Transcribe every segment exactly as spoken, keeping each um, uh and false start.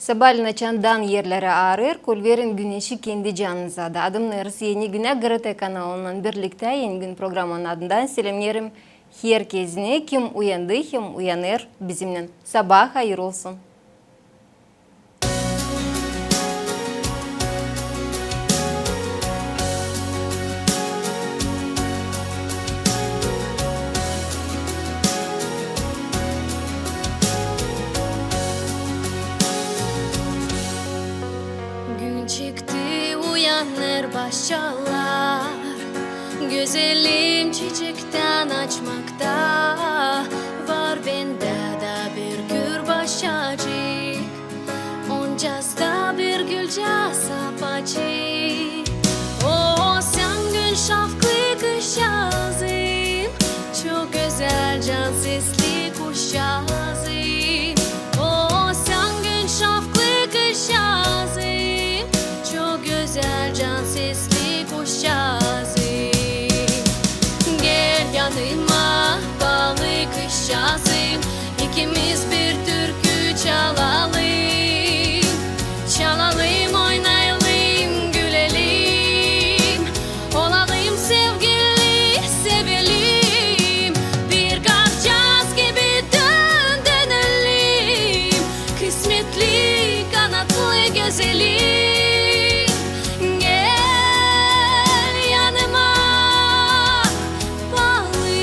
Sabaalän açan dan erleri aarêêr, kolverin güneşi kendi canınıza da. Adım Nersi, Eni günä GRT kanalınnan birliktän Eni gün programanın adından selämneerim herkezini, kim uyandı hem uyanêr bizimnän. Sabaa hayır olsun. Gün çıktı, uyanêr başçalar. Gözelim çiçektän açmakta. Var bendä dä bir kür başçacık. Oncaz da bir gülcä sapacık. O, sän gün şafklı kızçaazım, çok gözäl can sesli kuşçaazım. O, sän gün şafklı kızçaazım, çok gözäl can sesli kuşçaazım. Gel yanıma, baalı kızçaazım, ikimiz bir türkü çalalım. Çalalım, oynayalım, gülelim. Olalım sevgili, sevelim. Bir kızçaaz gibi dön, dönelim. Kısmetli, kanatlı, gözelim. Gel yanıma, baalı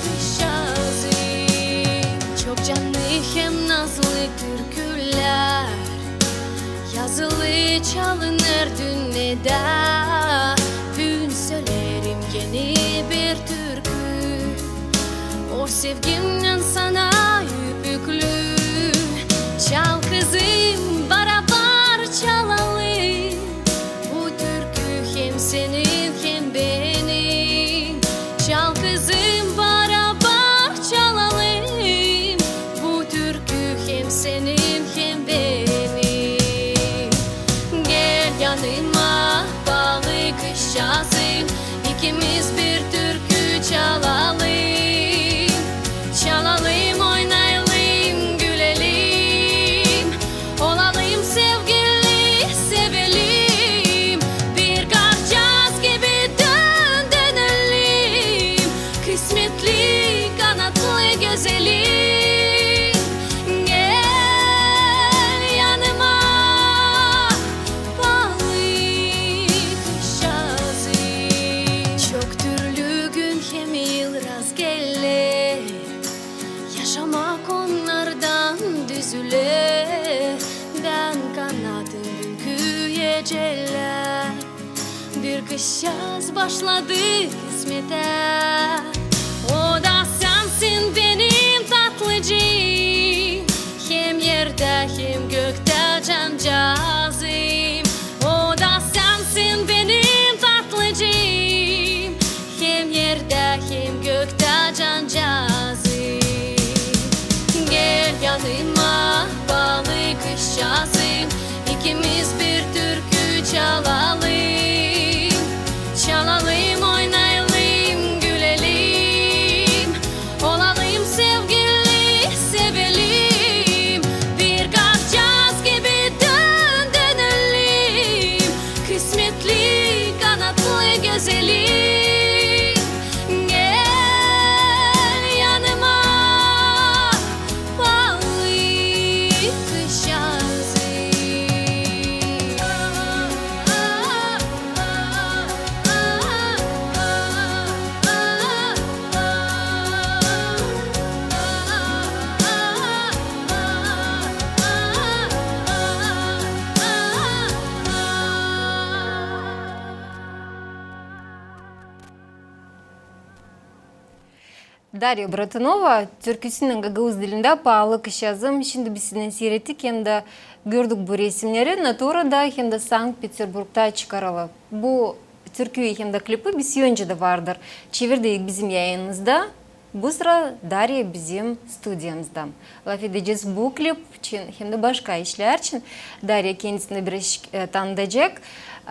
kızçaazım. Çok canlı hem nazlı türkülär yazılı, çalınêr dünnedä. Büün söleerim eni bir türkü, o sevgimnän sana üpüklü. Çal, kızım, barabar çalalım, bu türkü hem senin, hem benim. Çal, kızım, barabar çalalım, bu türkü hem senin, hem benim. Gel yanıma, baalı kızçaazım, ikimiz bir türkü çalalım. Çalalım, oynayalım, gülelim. Olalım sevgili, sevelim. Bir kızçaaz gibi dön, dönelim. Kısmetli, kanatlı, gözelim. Gel yanıma, baalı kızçaazım. Çok türlü gün hem yıllar geler, yaşamak onnardan düzüler. Bän kanadım büünkü ecelä. Bir kızçaaz başladı hizmetä. O da sänsin, benim tatlıcıım, hem erdä, hem göktä cancaazım. O da sänsin, benim tatlıcıım, hem erdä, hem göktä cancaazım. Gel yanıma, baalı kızçaazım, ikimiz bir türkü çalalım. Çalalım, oynayalım, gülelim. Olalım sevgili, sevelim. Bir kızçaaz gibi dön, dönelim. Kısmetli, kanatlı, gözelim. Gel yanıma, baalı kızçaazım. Darya Bratunova türküsünnän gagauz dilindä Paalı kızçaazım. Şindi biz sizinnän siirettik hem dä gördük bu resimneri Naturada hem dä Sankt-Peterburgta çıkarılı. Bu türküyü hem dä klipi biz öncä dä vardır çevirdiydik bizim yayınımızda. Bu sıra Darya bizim studiyamızda. Lafedecez bu klip için hem dä başka işlär için. Darya kendisini biraz, e, tanıdacek.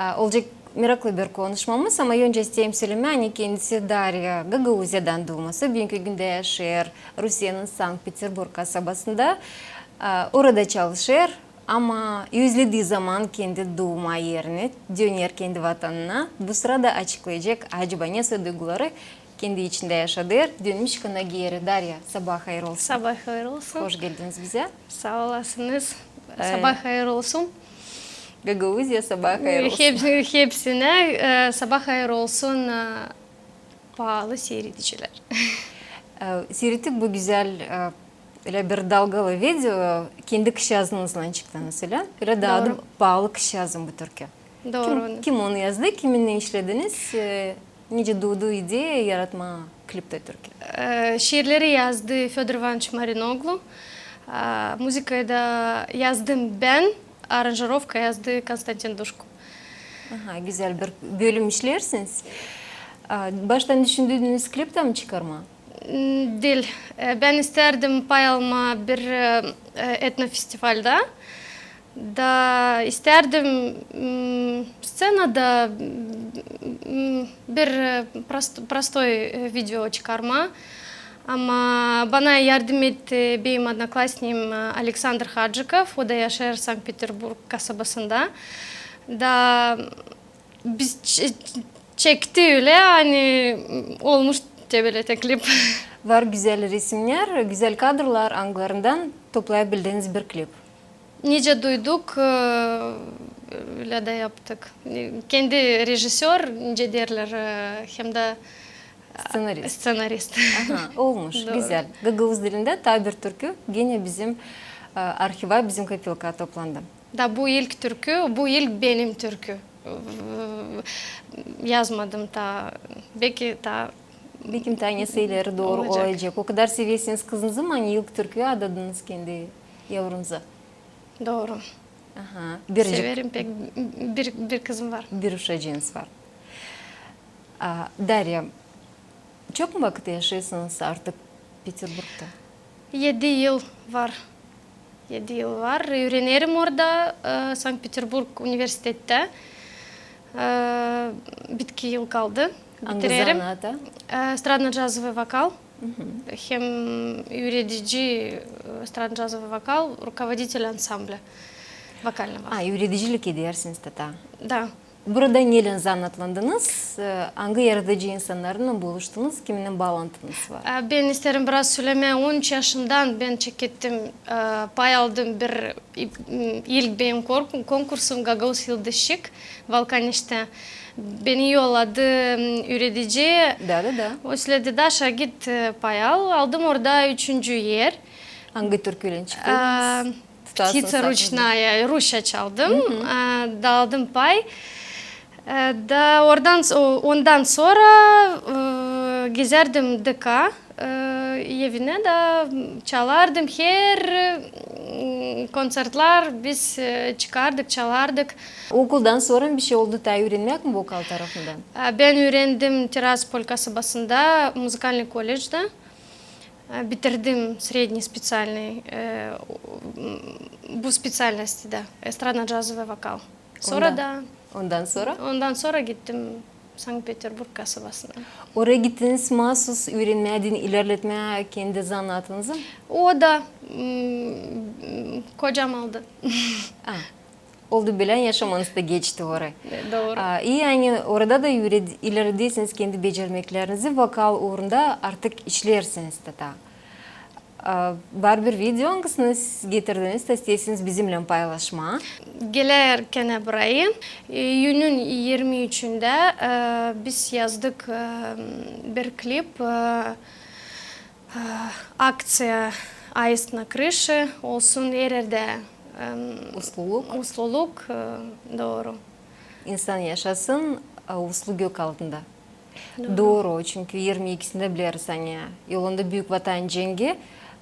E, olacek meraklı bir konuşmamız, ama öncä isteerim sölemää, ani kendisi Darya Gagauziyadan duuması, büünkü gündä yaşêêr Rusiyenin Sankt-Peterburg kasabasında. Aa, orada çalışêr, ama özlediyi zaman kendi duuma erinä, döner kendi vatanına. Bu sırada açıklayacek, acaba nesoy duyguları kendi içindä yaşadêr, dönmüş kanagieri. Darya, sabaa hayır olsun. Sabaa hayır olsun. Hoş geldiniz bizä. Saa olasınız. Ee, Sabaa hayır olsun. Gagauziya, sabaa hayır olsun. Hep-, hepsinä, e, sabaa hayır olsun, e, paalı siiredicilär. E, siirettik bu gözäl, e, ölä bir dalgalı video, kendi kışaazınnızlan çıktınız, ölä? Ölä da adı Paalı kışaazım bu türkü. Dooru. Kim, kim onu yazdı, kiminnän işlediniz, e, nicä duudu ideya yaratmaa kliptä türkü? E, şiirleri yazdı Födor İvanıç Marinoglu, e, muzıkayı da yazdım bän, aranjirovka yazdı Konstantin Duşko. Aha, gözäl bir bölüm işleersiniz. A, baştan düşündüünüz klip dä mi çıkarmaa? M, diil. E, bän istärdim pay almaa bir, e, e, etnofestivaldä. Da istärdim, m, sţenada, m, bir, e, prost-, prostoy, e, video çıkarmaa. Ama bana yardım etti benim odnoklasnikim, e, Aleksandr Hadžikov, o da yaşêêr Sankt-Peterburg kasabasında. Da biz ç-, çekti ölä, ani olmuş te bölä te klip. Var gözäl resimnär, gözäl kadrlar, angılarından toplayabildiniz bir klip. Nicä duyduk, e, ölä dä yaptık. Kendi rejissör, nicä deerlär, e, hem dä sţenarist. Sţenarist. Aha, olmuş, gözäl. Gagauz dilindä taa bir türkü genä bizim, e, arhiva, bizim kopilka toplandı. Da bu ilk türkü, bu ilk benim türkü. Yazmadım taa, beki taa... Beki taa nesä ileri dooru olacek. O kadar seversiniz kızınızı, ani ilk türküyä adadınız kendi yavrunuza. Dooru. Aha. Severim pek. Bir, bir kızım var. Bir uşacıınız var. A, Darya, çok mu vakıt yaşêêrsınız artık Peterburgta? Edi yıl var. Edi yıl var. Üürenerim orada, e, Sankt-Peterburg universitettä. E, bitki yıl kaldı. Bitirerim. Angı zanaata? E, estradno-cazovıy vokal. Hem üüredici, e, estradno-cazovıy vokal, rukovoditelь ansambля вокального. A, üüredicilik edersiniz taa. Da. Burada neylän zanaatlandınız? E, angı yaradıcı insannarlan buluştunuz, kiminnän baalantınız var? E, bän isteerim biraz sölemää, on üç yaşından bän çekettim, e, pay aldım bir, i-, m, ilk benim kor-, konkursum Gagauz yıldızçık Valkaneştä. Beni yolladı, m, üüredici. Da, da, da. O söledi: Daşa, git, e, pay al. Aldım orada üçüncü er. Angı türküylän çıktıydınız? E, Птица ручная, Rusça çaldım. E, da aldım pay. E, da oradan s-, o-, ondan sora, e, gezärdim D K, e, evinä da çalardım her, m, konţertlär biz, e, çıkardık, çalardık. Okuldan sora bişey oldu taa üürenmäk mi vokal tarafından? E, bän üürendim Tiraspol kasabasında muzıkalnıy kollejdä. E, bitirdim средний специальный, e, bu специальностьтä, estradno-cazovıy vokal. Sora da... Ondan sora? Ondan sora gittim Sankt-Peterburg kasabasına. Oraya gittiniz maasuz üürenmää deyni, ilerletmää kendi zanaatınızı? O da, m, kocam aldı. A. Oldu bölä, yaşamanız da geçti oraya. E, dooru. A, i, ani orada da üüred-, ilerledersiniz kendi becermeklerinizi, vokal uurunda artık işleersiniz taa. A, var bir video, angısını siz getirdiniz, da isteersiniz bizimnän paylaşmaa. Gelärkenä burayı, e, iyünün irmi üçündä, e, biz yazdık, e, bir klip, e, E, akţiya «Аист на крыше» olsun, her erdä, em, usluluk. Usluluk, e, dooru. İnsan yaşasın, e, uslu gök altında. Dooru. Dooru, çünkü irmi ikisindä bileriz, ani yolunda Büük Vatan cengi,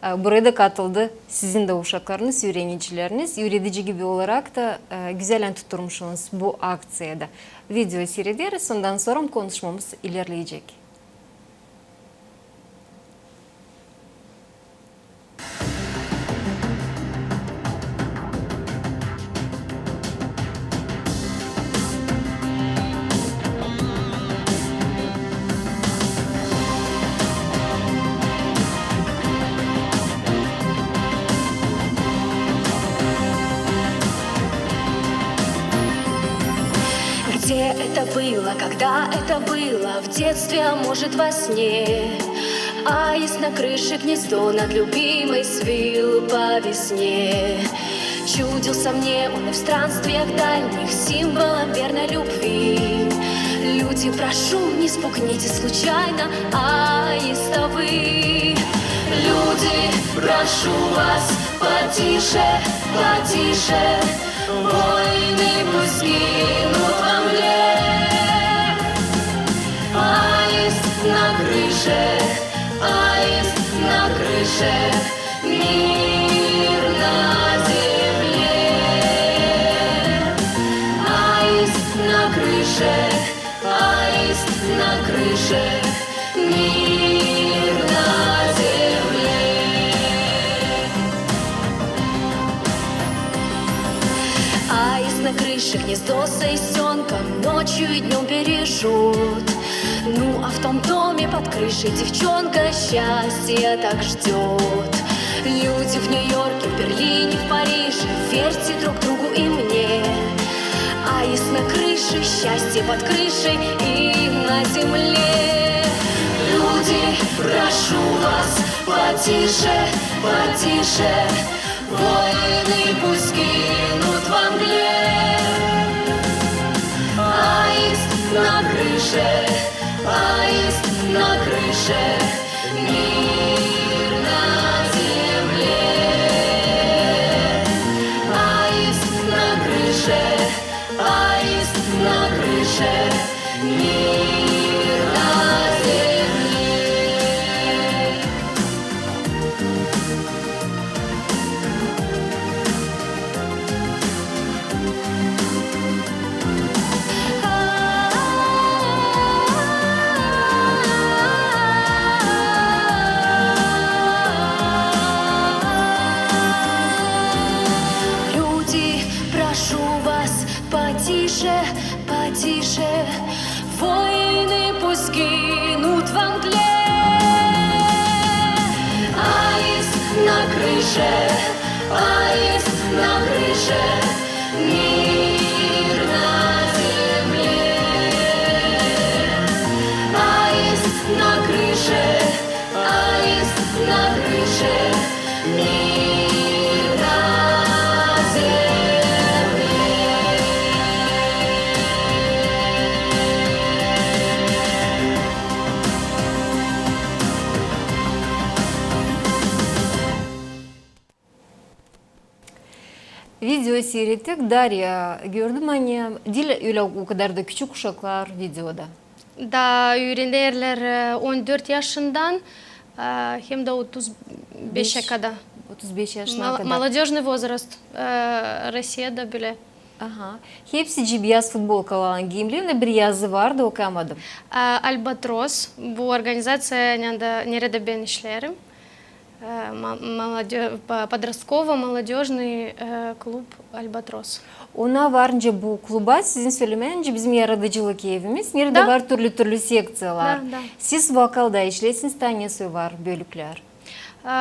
e, buraya da katıldı sizin dä uşaklarınız, üürenicileriniz, üüredici gibi olarak da, e, gözäl tutturmuşsunuz bu akţiyada. Video siirederiz, ondan sora konuşmamız ilerleyecek. Это было, когда это было, в детстве, а может, во сне. Аист на крыше гнездо над любимой свил по весне. Чудился мне он и в странствиях дальних символом верной любви. Люди, прошу, не спугните случайно аиста вы. Люди, прошу вас, потише, потише, войны пусть гинут во мгле. Аист на крыше, аист на крыше, мир на земле. Аист на крыше, аист на крыше, мир на земле. Аист на крыше гнездо с аистёнком ночью и днём бережёт. Ну, а в том доме под крышей девчонка счастья так ждёт. Люди в Нью-Йорке, в Берлине, в Париже, верьте друг другу и мне. Аист на крыше, счастье под крышей и на земле. Люди, прошу вас, потише, потише, войны пусть гинут во мгле. Аист на крыше, аист на крыше, мир на земле. Аист на крыше, аист на крыше, мир на земле. Люди, прошу вас, потише, потише, войны пусть гинут во мгле. Аист на крыше, аист на крыше, мир на земле. Аист на крыше, аист на крыше, мир на земле. Video siirettik, Darya, gördüm, ani diil ölä o kadar da küçük uşaklar videoda. Da üürenerlär, e, on dört yaşından, e, hem dä otuz beşä kadar. Otuz beş yaşına kadar. Молодёжный возраст, e, Rossiyada bölä. Aha. Hepsi biyaz futbolkalarlan giimli, hem dä bir yazı vardı, okuyamadım. E, Albatros, bu organizaţiya, neredä bän işleerim. E, молодёжный, подростково-молодёжный, e, клуб «Альбатрос». Ona var nicä bu kluba, sizin sölemää nicä, bizim yaradıcılık evimiz, neredä var türlü-türlü sekţiyalar. Da, da. Siz vokalda işleersiniz, taa ne soy var bölüklär? E,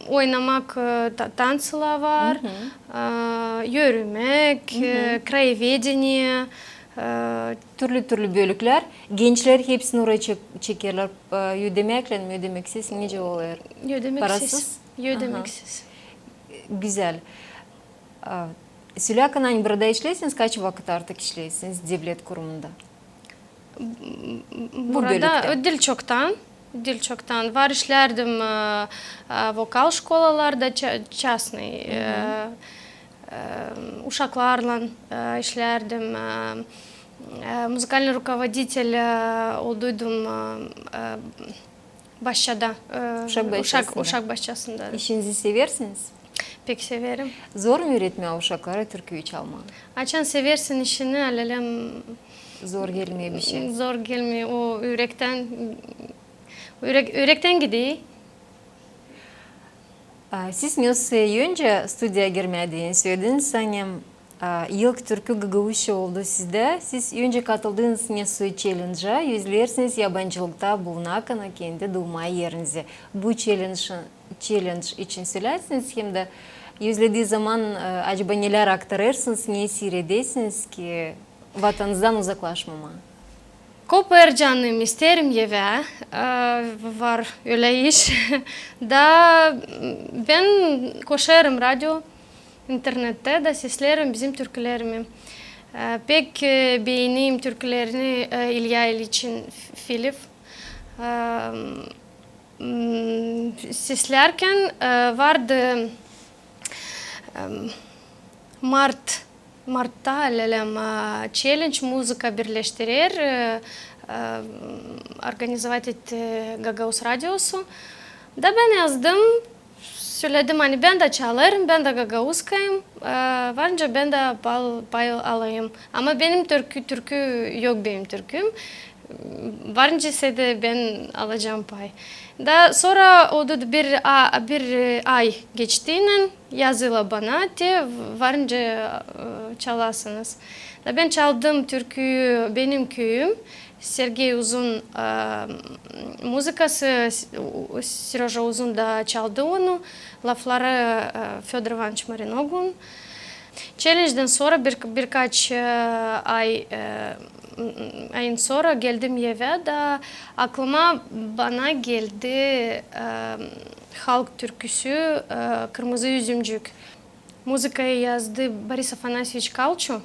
oynamak, e, tansılar var, e, yürümäk, e, краеведение, e, türlü-türlü bölüklär. Gençlär hepsini oraya çekerlär, e, ödemäklän mi, ödemäksiz, nicä olêr? Ödemäksiz. Parasız? Ödemäksiz. Gözäl. E, sölä akın, ani burada işleersiniz, kaç vakıt artık işleersiniz devlet kurumunda? Burada diil çoktan, diil çoktan. Var işlärdim, e, e, vokal şkolalarda, частный, e, e, uşaklarlan, e, işlärdim, e, e, музыкальный руководитель, e, olduydum, e, e, başçada, e, uşak başçasında. İşinizi seversiniz? Pek severim. Zor mu üüretmää uşaklara türkü çalmaa? Açan seversin işini, alelem zor gelmeer bişey. Zor gelmeer, o ürektän, ürek, ürektän gider. A, siz nesä öncä studiyaya girmää deyni sölediniz, ani, a, ilk türkü gagauzça oldu sizdä. Siz öncä katıldınız nesä çellenca, özleersiniz yabancılıkta bulunakana kendi duuma erinizi. Bu çellenca çellenc için sölärsiniz, hem dä özlediiniz zaman, e, acaba nelär aktarêrsınız, ne siiredersiniz ki vatanıızdan uzaklaşmamaa? Koparcam, isteerim evä, e, var ölä iş. Da bän koşêrım radio, internettä da sesleerim bizim türkülerimi. E, pek, e, beenerim türkülerini, e, İlya İliçin F-, Filiv. E, m, seslärkän, e, vardı, e, mart, martta, lelem, e, challenge, muzıka birleştirer, e, e, organizovat etti Gagauz radiosu. Da bän yazdım, söledim, ani bän dä çalêrım, bän dä gagauzkayım, e, var nicä bän dä pal-, pay alayım. Ama benim türkü, türkü yok, benim türküm. Var nicä sä dä bän alacam pay. Da sora oldu bir a-, bir, e, ay geçtiynän yazêrlar bana, te var nicä, e, çalasınız. Da bän çaldım türkü Benim küüyüm, Sergey Uzun, e, muzıkası, S-, u-, Seröja Uzun da çaldı onu, lafları, e, Födor İvanoviç Marinogun. Challengedan sora bir, birkaç, e, ay, e, m-, m-, ayın sora geldim evä da aklıma bana geldi, e, halk türküsü, e, Kırmızı üzümcük. Muzıkayı yazdı Boris Afanasyeviç Kalçu.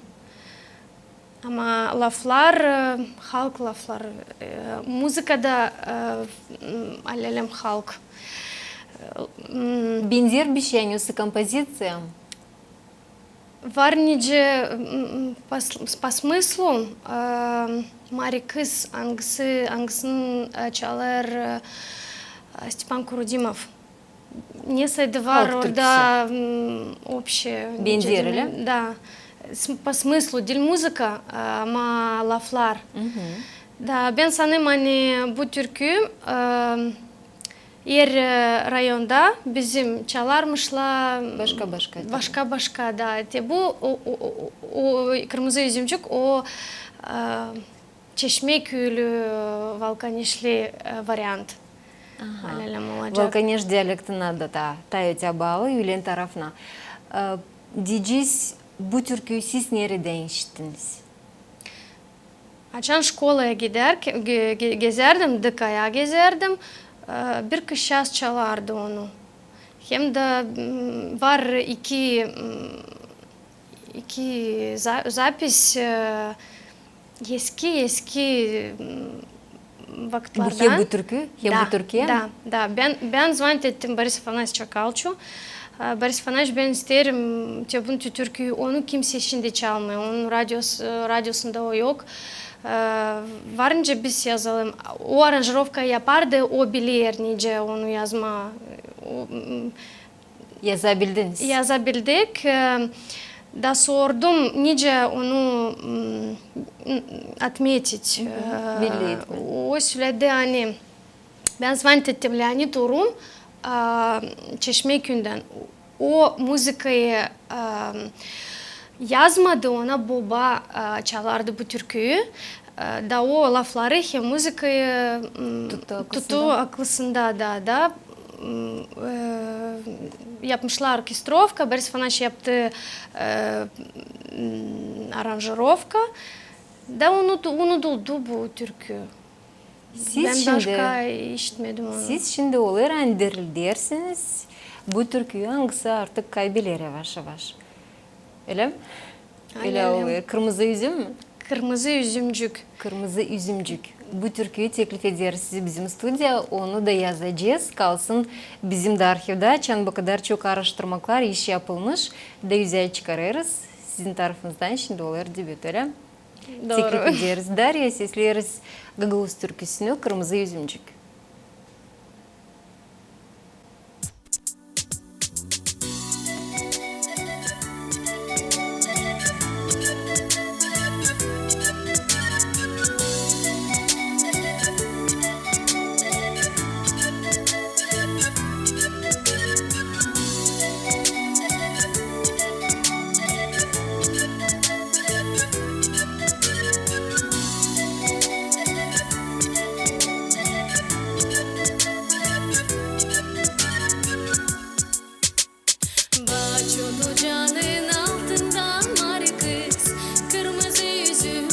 Ama laflar, e, halk lafları, e, muzıka da, e, m-, alelem halk. E, m-, Benzer bir şey, ani osa kompoziţiya. Var nicä, m, m, pas-, по смыслу, e, mari kız, angısı, angısını, e, çalêr, e, Stepan Kurudimov. Nesä dä var orada, m, общее, benzer, ölä? Da. По смыслу diil muzıka, e, ama laflar. Da bän sanêrım, ani bu türkü, e, er, e, rayonda bizim çalarmışlar. Başka-başka. Başka-başka, da. Te bu, o, o, o, o Kırmızı üzümcük, o, e, Çeşme küülü, e, valkaneşli, e, variant. Aha. Alelem olacek. Valkaneş dialektinä da, da, taa ötebaalı, üülen tarafına. E, deyecez, bu türküyü siz neredän işittiniz? Açan şkolaya gider, ge-, ge-, gezärdim, D K-ya gezärdim, e, bir kızçaaz çalardı onu. Hem dä, m, var iki, m, iki za-, запись, e, eski, eski, m, vakıtlardan. Hem bu türkü, hem bu türkü. Da, da. Bän, bän звонить ettim Boris Afanasyeviç Kalçu. E, Boris Afanasyeviç, bän isteerim te bu türküyü, onu kimsey şindi çalmêêr, onun radios-, e, radiosunda o yok. E, var nicä biz yazalım. O aranjirovka yapardı, o biler nicä onu yazmaa. O, m, Yazabildiniz? Yazabildik. E, da sordum, nicä onu, m, отметить, e, belli etmää. O söledi, ani bän звонить ettim Leonid Urun, e, Çeşme küüyündän. O muzıkayı, e, yazmadı, ona boba, e, çalardı bu türküyü. E, da o lafları hem muzıkayı, m, tuttu aklısında, da, da, m, e, yapmışlar orkestrovka, Boris Afanasyeviç yaptı, e, m, aranjirovka. Da unut-, unuduldu bu türkü. Bän başka işitmedim onu. Siz şindi olêr, ani dirildärsiniz bu türküyü, angısı artık kaybeler yavaş-yavaş. Ölä mi? Ölä olêr. Kırmızı üzüm mü? Kırmızı üzümcük. Kırmızı üzümcük. Bu türküyü teklif ederiz sizi bizim studiyaya, onu da yazacez, kalsın bizim dä arhivdä, açan bu kadar çok araştırmaklar, iş yapılmış, da üzä çıkarêrız. Sizin tarafınızdan şindi olêr debüt, ölä mi? Teklif ederiz. Darya, sesleriz gagauz türküsünü Kırmızı üzümcük. Baş otucanın altında mari kız, kırmızı üzüm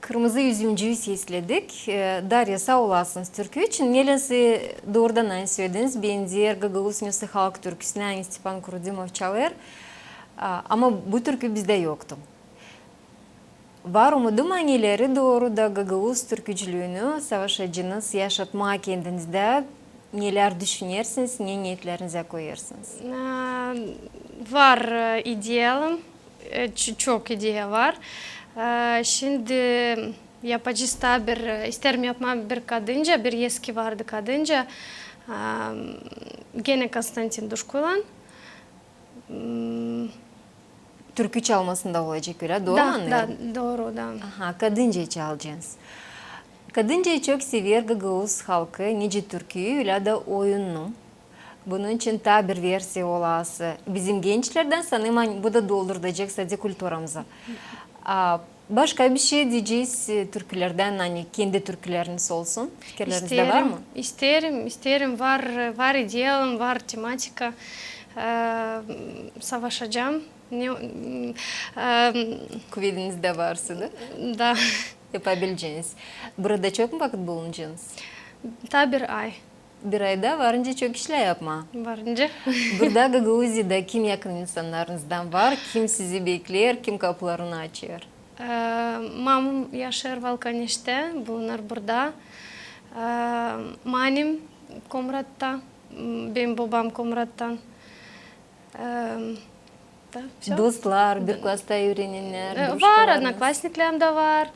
Kırmızı üzümcüyü sesledik. E, Darya, saa olasınız türkü için. Nelenä doorudan ani sölediniz, bän deer, gagauz nesoy halk türküsünü ani Stepan Kurudimov çalêr. A, ama bu türkü bizdä yoktu. Var umudum, ani ileri dooru da gagauz türkücülüünü savaşacınız yaşatmaa kendinizdä, nelär düşünersiniz, ne neetlerinizi koyêrsınız? E, var, e, ideyalarım, e, ç-, çok ideya var. E, şindi yapacez taa bir, e, isteerim yapmaa bir kadınca, bir eski vardı kadınca, e, genä Konstantin Duşkuylan. Hmm. Türkü çalmasında olacek, ölä, dooru mu annêêrım? Da, dooru, da. Aha, kadınca çalacez. Kadınca çok sever gagauz halkı, nicä türküyü, ölä dä oyununu. Bunun için taa bir versiya olası bizim gençlerdän, sanêrım, ani bu da dolduracek sade kulturamızı. A, başka bir şey deyecez, e, türkülerdän, ani kendi türküleriniz olsun. Fikirlerinizdä var mı? İsteerim, isteerim, isteerim. Var, var ideyalarım, var tematika. E, savaşacam. Ne, m, e, Kuvedinizdä varsa da. Da. Yapabileceniz. Burada çok mu vakıt bulunacınız? Taa bir ay. Bir ayda varınca çok işlär yapmaa. Varınca. Burada Gagauziyada kim yakın insannarınızdan var, kim sizi bekleer, kim kapularını açêr? E, mamam yaşêêr Valkaneştä, bulunêr burada. E, manim Komratta, m, benim bobam Komrattan. E, da, всё. Dostlar, bir klasta üürenennär, E, var, drujkalarınız? Odnoklassniklerim dä var.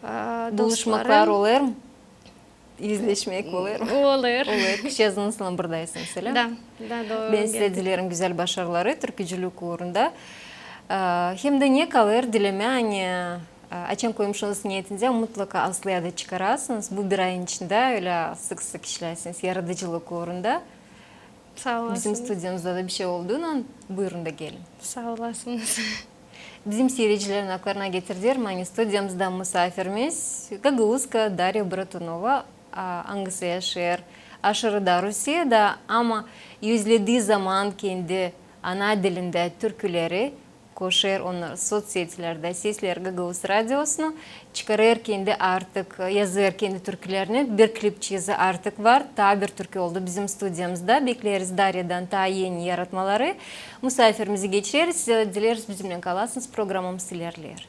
E, Buluşmaklar dostlarım. Olêr mı? Üzleşmäk olêr mı? Olêr. Olêr. Kışazın sän buradaysın, ölä? Da, da, dooru. Bän sizä dileerim gözäl başarıları türkücülük uurunda. E, hem dä ne kalêr dilemää, ani, e, açan koymuşsunuz neetinizä, mutlaka aslaya da çıkarasınız. Bu bir ayın içindä ölä sık-sık işläsiniz yaradıcılık uurunda. Saa olasınız. Bizim studiyamızda da bir şey olduuna, buyurun da gelin. Saa olasınız. Bizim siiredicilerin aklarına getirderim, ani studiyamızda musaafirimiz gagauzka Darya Bratunova, a, angısı yaşêêr aşırıda Rusiyada, ama özlediyi zaman kendi ana dilindä türküleri koşêr onnarı sotsetilerdä, sesleer Gagauz Radiosunu, çıkarêr kendi artık, yazêr kendi türkülerini, bir klipçizi artık var, taa bir türkü oldu bizim studiyamızda. Bekleeriz Daryadan taa eni yaratmaları. Musaafirimizi geçireriz, sizä dileeriz bizimnän kalasınız, programamız ilerleer.